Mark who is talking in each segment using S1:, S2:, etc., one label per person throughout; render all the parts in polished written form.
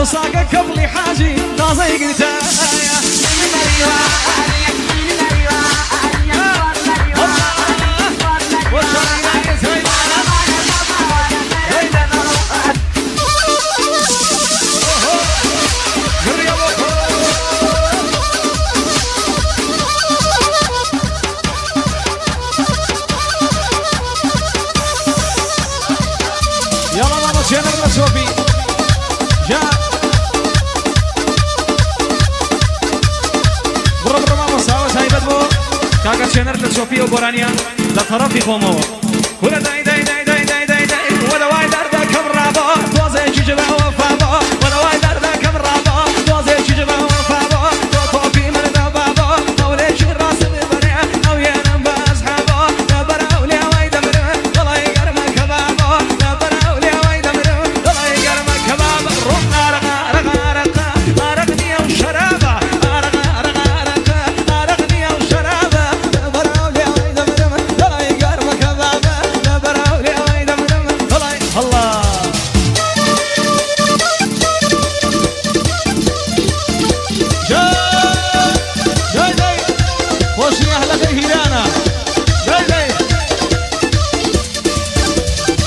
S1: ئەوساکە کەپڵی حاجی تازەی گرتایە. يلا ماما تشينا صوفي جا بڕۆ بڕۆ مامۆستا تایبەت بۆ کاکە چێنەر لە چۆپی و گۆرانیان لە تەڕەفی خۆمەوە. کورە دای دای دای دای دای دای دای وەدەوای دەردەکەم ڕابۆ تۆزێکی جبە وەفا بۆ وەدەوای دەردەکەم ڕابۆ تۆزێکی جبە وەفا بۆ تۆ تۆپی من نەبابۆ هەولێکی ڕاستم بەرێ ئەو یانم بە ئەسحابۆ لەبەر ئەو لێوەی دەمرم دڵی گەرمە کەبابۆ لەبەر ئەو لێوەی دەمرم دڵی گەرمە کەباب. ڕۆح ئارەق ئارەق ئارەق ئارەق نییە و شەرابە ئارەق ئارەق ئارەق ئارەق نییە و شەرابە لەبەر ئەو لێوەی دەمرم دڵی گەرمە کەبابە لەبەر ئەو لێوەی دەمرم دڵی هەڵا. دای دای خۆشی ئەهلەکەی هیرانە. دای دای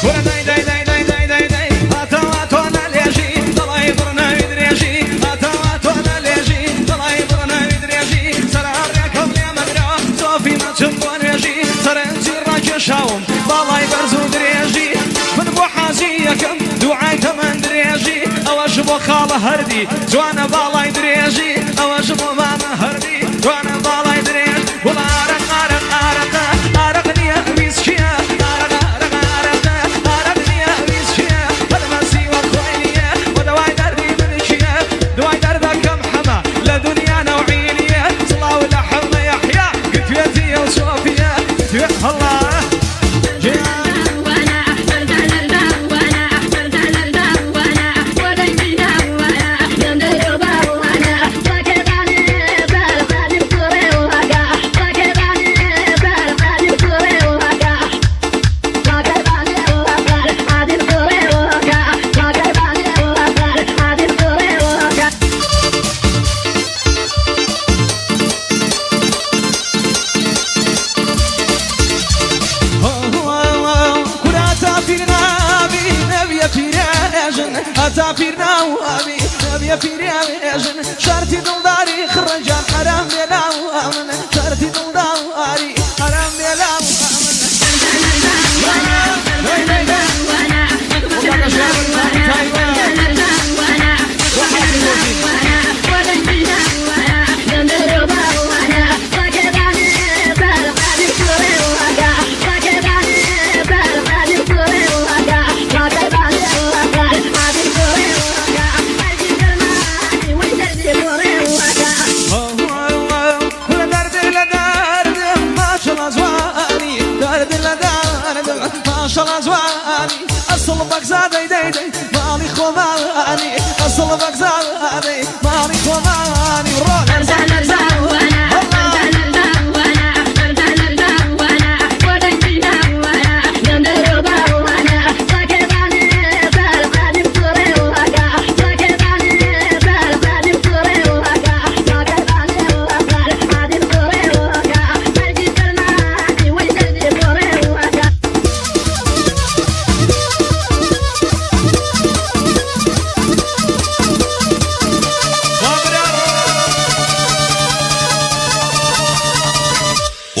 S1: کورە دای دای دای دای دای دای دای هاتەوە تۆ نەلێژی دڵی بڕناوی درێژی هاتەوە تۆ نەلێژی دڵی بڕناوی درێژی سەرڕێکەم لێ مەگرە سۆفی مەچم بۆ نوێژی سەرنجی ڕاکێشاوم باڵای بەرز و درێژی من بۆ حاجی یەکەم دوعای تەمەن درێژی ئەوەش بۆ خاڵە هەردی جوانە باڵای درێژی ئەوەش بۆ مامە هەردی جوانە باڵای درێژ. وڵا ئارەق ئارەق ئارەق ئارەق نییە ویسکیە ئارەق ئارەق ئارەق ئارەق نییە ویسکیە بەدمەسی وەک خۆی نییە وە دەوای دەردی من چییە دوای دەردەکەم حەمە لە دنیا نەوعی نییە سڵاو لە حەمە یەحیا گرتوێتی ئەو سۆفیە گرتوێ هەڵا. کوراتا پیرنابی نەبیە پیرێژن هەتا پیرناوابی نەبیە پیرێژن شەرتی دڵداری خڕەجان حەرام بێلاوامن شەرتی دڵداری حەرام بێلاوامن. کورە دەرد لە دەردم ماشەڵا جوانی دەرد لە دەردم ماشەڵا جوانی ئەسڵ بەگزادەی دەی دەی ماڵی خۆمانی ئەسڵ بەگزادەی ماڵی خۆمانی ڕۆ لەرزە لەرزە.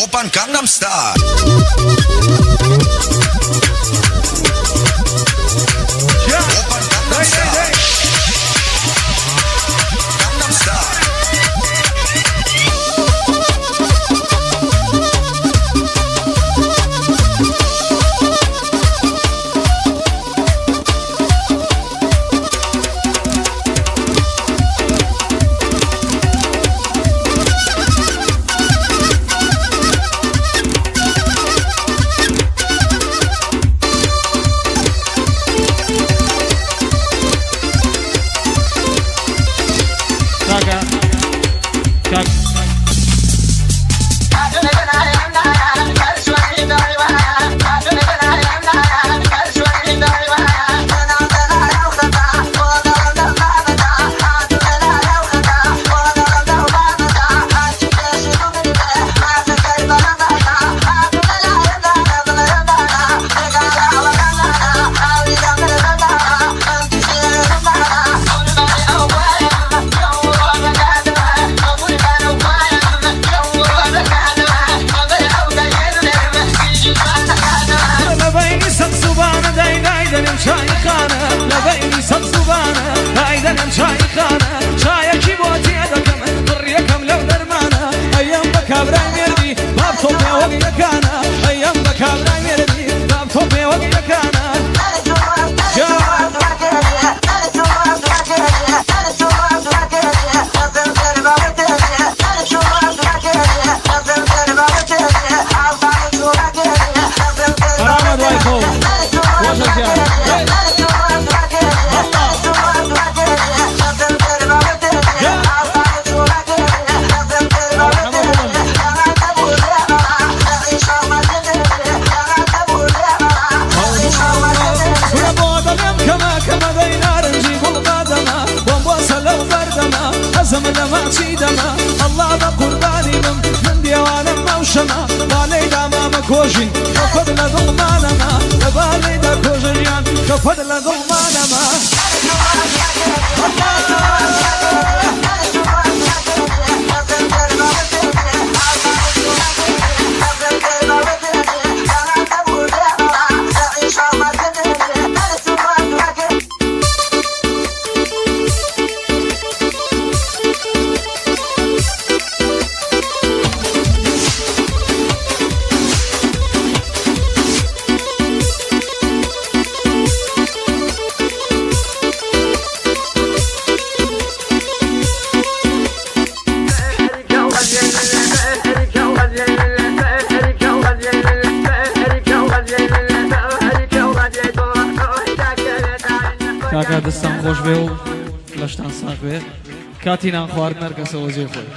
S2: Oppan Gangnam Style. Oppan Gangnam Style. Gangnam Style.
S1: شەما با لێیدا مامە کۆژین خەفەت لە دڵمانەما لە با لێیدا کۆژە ژیان خەفەت لە دڵمانەما.
S3: کاکە دەستان خۆش بێ و لەشتان ساغ بێ کاتی نان خواردن هەرکەسەوە جێ خۆی.